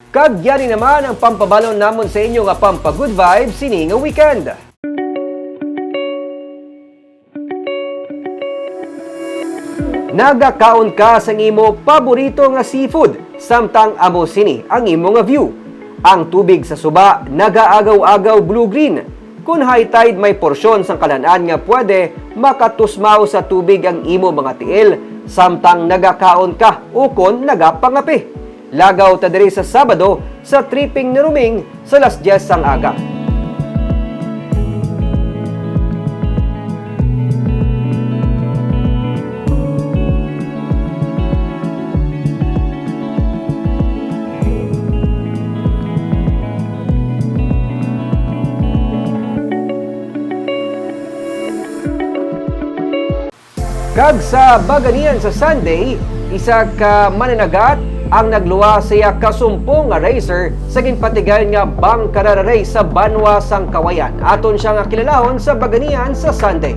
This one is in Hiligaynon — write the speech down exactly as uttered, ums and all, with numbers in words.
Kag yani naman ang pampabalon namon sa inyo nga pampa-good vibes sini nga weekend. Nagakaon ka sang imo paborito nga seafood, samtang amo sini ang imo nga view. Ang tubig sa suba nagaagaw-agaw blue-green. Kon high tide, may porsyon sang kalan-an nga pwede makatusmaw sa tubig ang imo mga tiil, samtang nagakaon ka ukon nagapangape. Lagaw ta diri sa Sabado sa Tripping ni Roming sa alas dyes sang aga. Kag sa Baganian sa Sunday, isa ka mananagat ang nagluwas sa iya kasumpong nga racer sa ginpatigayon nga Bangkarara Race sa banwa sang Kawayan. Aton siya nga kilalahon sa Baganian sa Sunday.